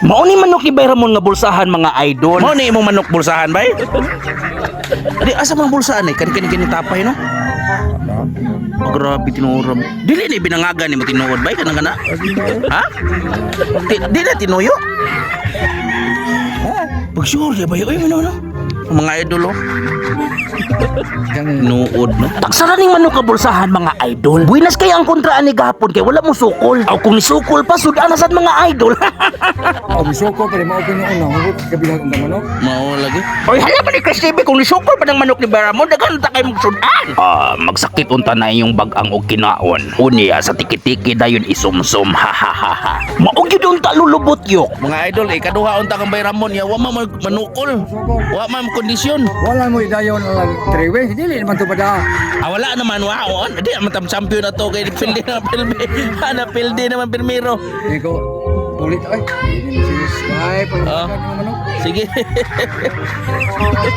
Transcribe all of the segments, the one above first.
Mao ni manok ni Bay Ramon nga bulsahan, mga idol. Mao ni imong manok bulsahan, bay? Di asa mang bulsahan eh? Kani kani kani tapay, no? Oh, grabe tinuoram. Dili ni binangagan ni mo tinuod, bay, kanang kana. Ha? Di na tinuyo? Pag sure ya bay, oy mano no. Mga idol, oh. Tinuod, no. Taksara ning manok ka bulsahan, mga idol. Buinas kay ang kontraan ni gahapon kay wala mo sukol. Aw kung nisukol pa sudan na sad, mga idol. Oh, misuko pa rin, mao ko una, hugot kabilang ang manok. Mao lagi. Oy, hala pa ni Chris TV, kung nisukol pa ng manok ni Bay Ramon, daghan ta kay magsudan. Ah, magsakit unta na iyong bag-ang og kinaon. Unya sa tiki-tiki dayon isumsum, ha ha ha ha. Mao gyud unta lulubot yok. Mga idol, eh, kaduha unta kang Bay Ramon ya, wa man manukol. Wa man kondisyon. Wala mo idayon lang 3 wings, dili naman to pada. Ah, wala naman, wow. Di naman tam champion na to kay pildi na pildi. Ana pildi naman pirmiro. Hindi ko pulit ay. Hindi mo serious. Ay, Ah. pag ng manok. Sige.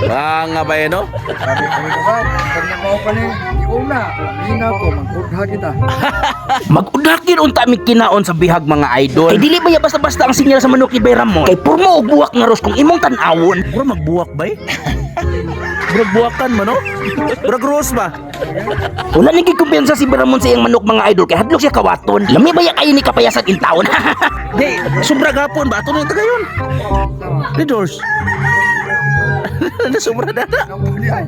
Ah, nga ba no? Sabi ko ka ba, pag namaw pa ni, di una, hina ko, mag-udha kita. Mag-udakin unta mi kinaon sa bihag, mga idol. Kay dili ba ya basta-basta ang sinyal sa manok ni Bay Ramon? Kay purmo og buwak nga ros kung imong tan-awon. Mura magbuwak ba eh? Murag buwakan ba no? Murag rose ba? Wala ni gid kumpiyansa si Bay Ramon sa iyang manok, mga idol, kay hadlok siya kawaton. Lami ba ya kayo ni kapayasan in taon? Di, sobra gapon ba? Ato na yung tagayon. Di doors. Na sobra na na.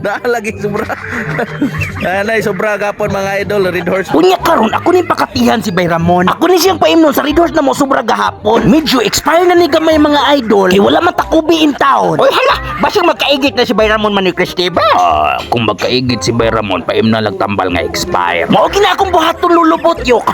Na lagi sobra. Anay sobra gapon, mga idol, Red Horse. Unya karon ako ni pakatihan si Bay Ramon. Ako ni siyang paimnon sa Red Horse na mo sobra gahapon. Medyo expire na ni gamay, mga idol. Kay wala man takubi in taon. Oy hala, basig magkaigit na si Bay Ramon man ni Christy ba? Ah, kung magkaigit si Bay Ramon, paimnon lang tambal nga expire. Mao gina akong buhaton, lulubot yok.